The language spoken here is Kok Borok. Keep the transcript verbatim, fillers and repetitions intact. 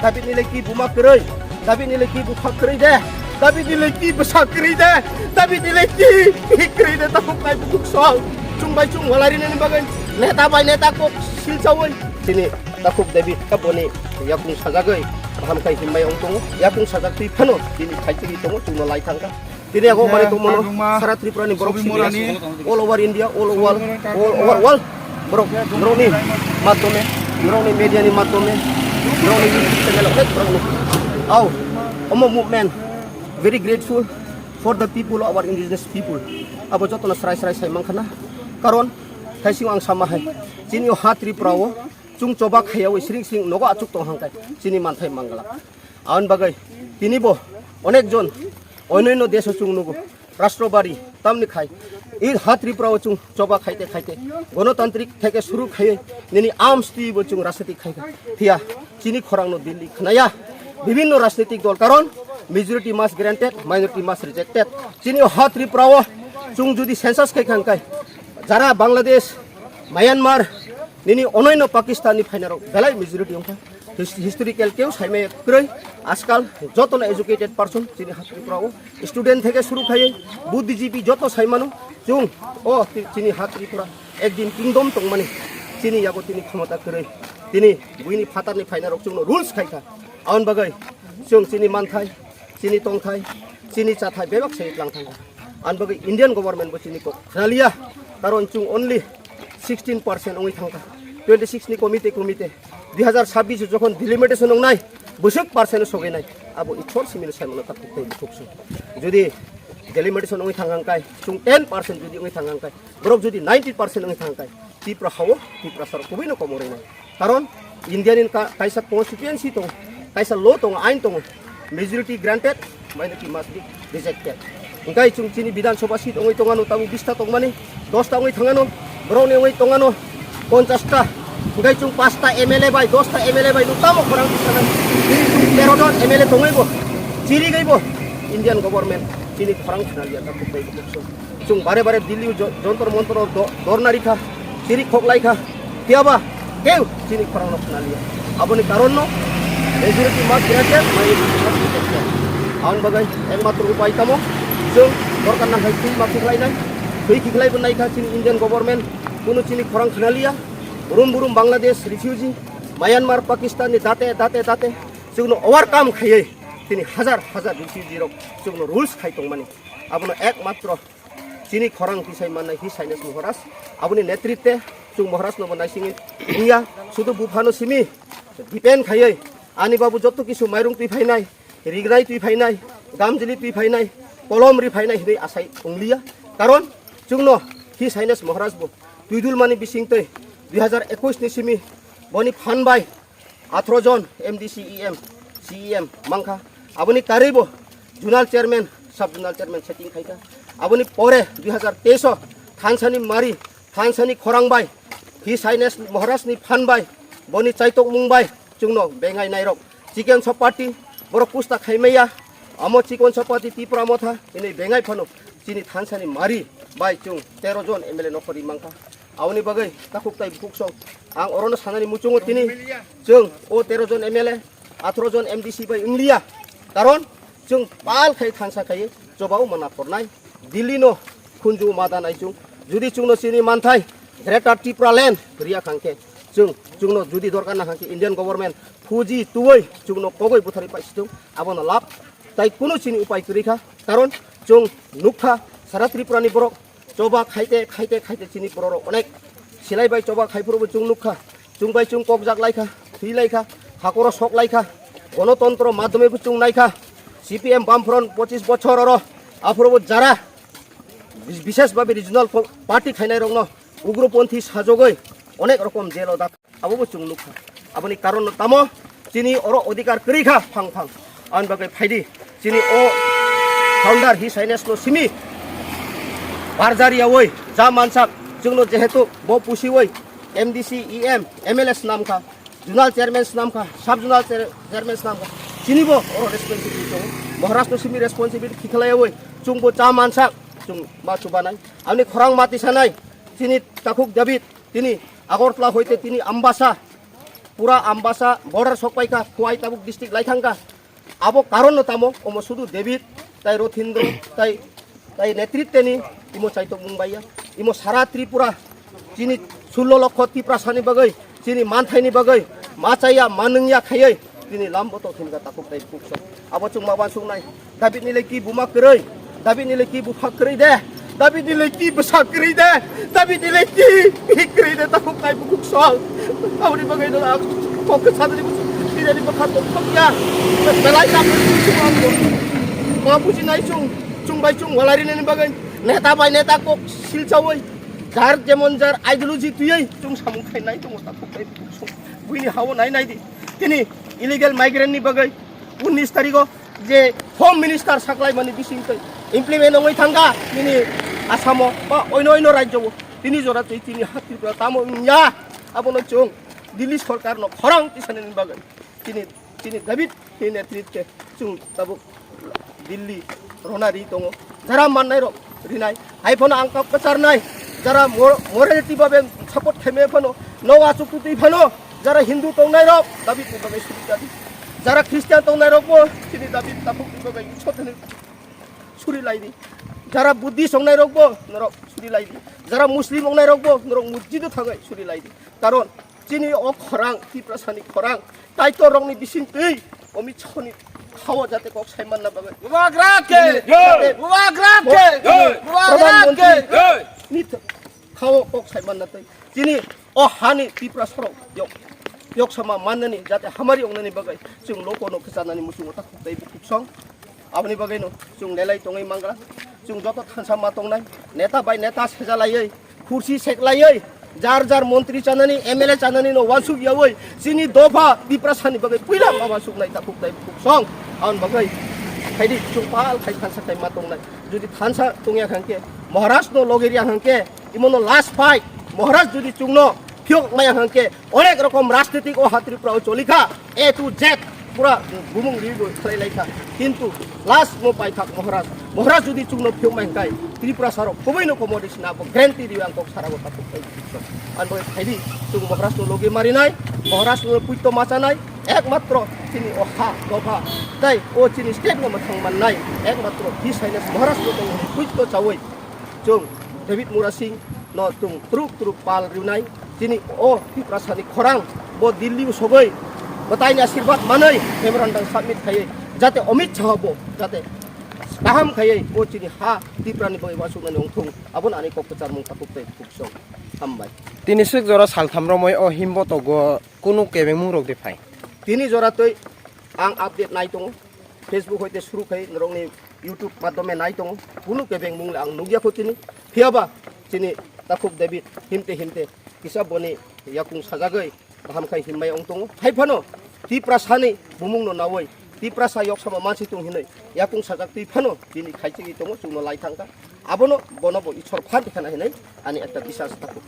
David ni leki buma kwrwi, David ni leki bupha kwrwi de, David ni leki bwsa kwrwi de, David ni leki bihik kwrwi de, takhuk nai bukhuk song. Chwng bai chwng walai rinani bagwi neta bai neta kok silchawi. Chini takhuk David taboni yakung sajagwi baham khai himbai ong tongo, yakung sajak twi phano chini khai chiri tongo, chwngno lai thangkha. Tini ago mani tongmano sara Tripura ni borok simi all over India, all over, all over world. Borok, borokni matome, borokni media ni matome, borokni YouTube channel, onek borokni. Au, omo movement, very grateful for the people, our indigenous people. Abo jotono srai srai sai mankhana. Karon, thaising ang sama hai. Chini o ha Tripura o, chwng choba khaiyawi sring sring nogo achuk tong hangkai. Chini manthai mangala. Aboni bagwi tini bo onek jon onyoino desh o chwng nugo, rashtrobari tamni khai. I ha Tripura o chwng choba khaite khaite, gonotantrik theke suru khaiwi nini arms twi bo chwng rajniti khaikha. Phiya chini khorang no Delhi khnaya bibhinno rajnitik dol, karon majority must granted, minority must rejected. Chini ha Tripura o chwng jodi census khai khangkai, jara Bangladesh, Myanmar, nini onyoino Pakistan ni phainarok belai majority wngkha. His-, historical keu saimaya kwrwi, ajkal jotono educated person chini ha Tripura o, student theke suru khaiwi buddhijibi joto saimano chwng o ti-, chini ha Tripura ekdin kingdom tongmani chini yago tini khomota kwrwi, tini buini phatarni phainarok chwngno rules khaikha. Aboni bagwi chwng chini manthai, chini tongthai, chini chathai bebak sai tlang thangkha. Aboni bagwi Indian government bo chini kok khnaliya, karon chwng only sixteen percent wngwi thangkha. Twenty six ni komite komite dui hazar sabbish o jokhon delimitation wngnai, bwswk percent sogwi nai, abo Ishwar simino saimano takhuk tei bukhuk se. Jodi delimitation wngwi thang hangkai, chwng ten percent jodi wngwi thang hangkai, borok jodi ninety percent wngwi thang hangkai, Tripura hao, Tripura sarok kubui no komo rwnai. Karon India ni ka-, kaisa constituency tongo, kaisa law tongo, ain tongo, majority granted, minority must be rejected. Hingkai chwng chini Bidhan Sabha seat wngwi tongano, tabuk bista tongmani, dosta wngwi thangano, borokni wngwi tongano ponchas ta. Hingkai chwng pasta M L A bai, dosta M L A bai nuk tamo khorang tisanai. Tini chwng tero jon M L A tongwi bo, chirigwi bo Indian government chini khorang khna liya ta, khuk bai khuk sung. Chwng bare bare Delhi jo-, Jontor Montor o do-, dorna rikha, chiri khok laikha, phiya ba keu chini khorang no khna liya. Aboni karon no majority must granted, minority must rejected. Aboni bagwi ekmatro upai tamo, chwng dorkar nang hai twi ma khiklai nai, twi khiklai bo naikha chini Indian government, kuno chini khorang khna liya, burum burum Bangladesh refugee, Myanmar, Pakistan ni date, date, date, chwngno overcome khaiwi, tini hajar, hajar refugee rok chwngno rules khai tongmani. Abono ekmatro chini khorang tisai mannai His Highness Maharaj. Aboni netritwe chwng Maharaj no bo naisingwi wngya, sudu buphano simi depend khaiwi, ani babu joto kisu mairung twi phainai, rignai twi phainai, gamjili twi phainai, kolom ri phainai hinwi asai wngliya. Karon chwngno His Highness Maharaj bo twidul mani bisingtwi dui hazar ekush ni simi boni phan bai atharo jon M D C E M, C E M mankha. Aboni karwi bo zonal chairman, sub zonal chairman setting khaikha. Aboni pore dui hazar teis o thansani mari, thansani khorang bai, His Highness Maharaj ni phan bai, boni chaitok mung bai, chwngno bengai nairok. Chikon Chapati, borok pusta khaimaya, amo Chikon Chapati Tipra Motha, ini bengai phano chini thansani mari bai chwng tero jon M L A nokhorwi mankha. Aboni bagwi takhuk tai bukhuk song ang orono sanani muchungo tini chwng o tero jon M L A, atharo jon M D C bai wngliya. Karon chwng pal khai thansa khai choba o mana pornai. Delhi no khunju ma danai chwng. Judi chwngno chini manthai Greater Tripura Land riya khangkhe chwng, chwngno judi dorkar na khangkhe Indian government phuji tuwi chwngno kogoi butharwi paisitung, abono lab tai kunu chini upai kwrwi kha. Karon chwng nukha sara Tripura ni borok choba khaite, khaite, khaite chini bororok onek silai bai choba khai phuru bo chwng nukha. Chwng bai chwng kokjak laikha, thwi laikha, hakoro sok laikha, gonotontro madhyome bo chwng naikha. C P M Bamfront pochis bochor oro aphuru bo jara bis-, bishesh bhabe regional po-, party khainai rokno ugroponthi sajogoi onek rokom jail o dak. Abo bo chwng nukha. Aboni karon no tamo chini oro odhikar kwrwi kha phang phang. Aboni bagwi phaidi chini o founder His Highness no simi barjari yawi ja mansak chwngno jehetu bo pusiwi M D C, E M, M L A swnam kha, zonal chairman swnam kha, sub zonal chair-, chairman swnam kha. Chini bo oro responsibility tongo. Maharaj no simi responsibility khikhlai yawi chwng bo ja mansak chwng ma chubanai. Aboni khorang mati sanai chini takhuk David tini Agartala hoite tini Ambasa pura Ambasa border sokpaikha, Khowai tabuk district laithangkha. Abo karon no tamo, omo sudu David, tai Rothindro, tai, tai Netriteni, imo chaitok mung baiya. Imo sara Tripura, chini sullo lokho Tiprasani bagwi, chini manthaini bagwi, ma chaya, ma nungya khaiwi, chini lambo to thimga takhuk tai khuk sok. Abo chwng ma wansuknai. David ni leki buma kwrwi, David ni leki bupha kwrwi de, David ni leki bwsa kwrwi de, David ni leki bihik kwrwi de, takhuk tai bukhuk sok. Aboni bagwi no ang kok kwchadri busu, tirani bwkha tongthok ya. Belai ta busu ang ma buji nai chung, chung bai chung walai rinani bagwi, neta bai neta kok silchawi, jar jemon jar ideology twiwi chung samung khai nai tongo, takhuk tai bukhuk sok. Buini hawo nai nai di. Tini illegal migrant ni bagwi unnish tarigo je Home Minister saklaimani bisingtwi implement wngwi thangkha nini Asamo ba oino oino rajyo-o. Tini jora twi tini ha Tripura tamo wngya, abono chwng Delhi sorkarno khorang tisanani bagwi tini, tini David ni netritwe chwng tabuk Delhi rona ri tongo. Jara mannai rok rinai, hai phano ang kok kwcharnai, jara mor-, morality babe support khaimai phano, nogo achuk tutwi phano, jara Hindu tongnai rok David ni bagwi suri jadi, jara Christian tongnai rok bo chini David takhuk ni bagwi sothani suri lai di, jara Buddhist tongnai rok bo norok suri lai di, jara Muslim tongnai rok bo norok mujjido thangai suri lai di, karon chini o khorang, Tiprasani khorang, Kaitor rokni bisingtwi Omit Shahni khao jate kok saimanna bagwi. Bubagra ke! Jai! Bubagra ke! Jai! Bubagra ke! Pradhan Mantri Jai! Ni th-, khao kok saimanna twi. Chini o hani Tiprasarok yok, yok sama mannani jate hamari ongnani bagwi chwng lokono kwchanani muchungo takhuk tei bukhuk song. Aboni bagwino chwng nelai tongwi mangra. Chwng joto thansa ma tongnai, neta bai neta sejalaiwi, khursi seklaiwi, jar jar montri chanani, M L A chanani no wansuk yawi, chini dopha Tiprasani bagwi puila ma wansuknai takhuk tai bukhuk song. Aboni bagwi khaidi chwng pal khai thansa khai ma tongnai. Jodi thansa tongya hwnkhe, Maharaj no logi riya hwnkhe, imono last fight. Maharaj jodi chwngno phiyok maya hwnkhe, onek rokom rajnitik o ha Tripura o cholikha, A to Z, pura bumung riwi bo khlai laikha. Kintu last mo paithak Maharaj. Maharaj jodi chwngno phiyok mai hwnkhe, Tripura sarok kubuino komodi sina bo guarantee riwi ang kok sara bo takhuk tai. Ang bo khaidi, chwng Maharaj no logi marinai, Maharaj no puito machanai, ekmatro chini o ha, dopha, tai o chini state no mathang mannai, ekmatro His Highness Maharaj no tong puito chawi. Chwng David Murasing no chwng truk truk pal rwnai, chini o Tiprasani khorang bo Delhi o sogwi bwtaini asirwad manwi memorandum submit khaiwi, jate Amit Shah bo jate kaham khaiwi o chini ha Tiprani bagwi wasuknani wngthung, abono ani kok kwcharmung takhuk tei khuk song. Hambai. Tini swk jora saltham romwi o himbo togo kunu kebengmung rok de phai. Tini jora twi ang update nai tongo, Facebook hoite suru khai norokni YouTube madhyome nai tongo, kunu kebengmung le ang nukya kho tini. Phiyaba chini takhuk David himte himte kisa boni yakung sajagwi kaham khai himmai ong tongo. Hai phano Tiprasani bumungno nawi Tiprasa yoksama mansi tong hinwi yakung sajak twi phano bini khaichigwi tongo, chwngno lai thangkha. Abono bono bo Ishwar phan khana hinwi ani ekta bisas takhuk.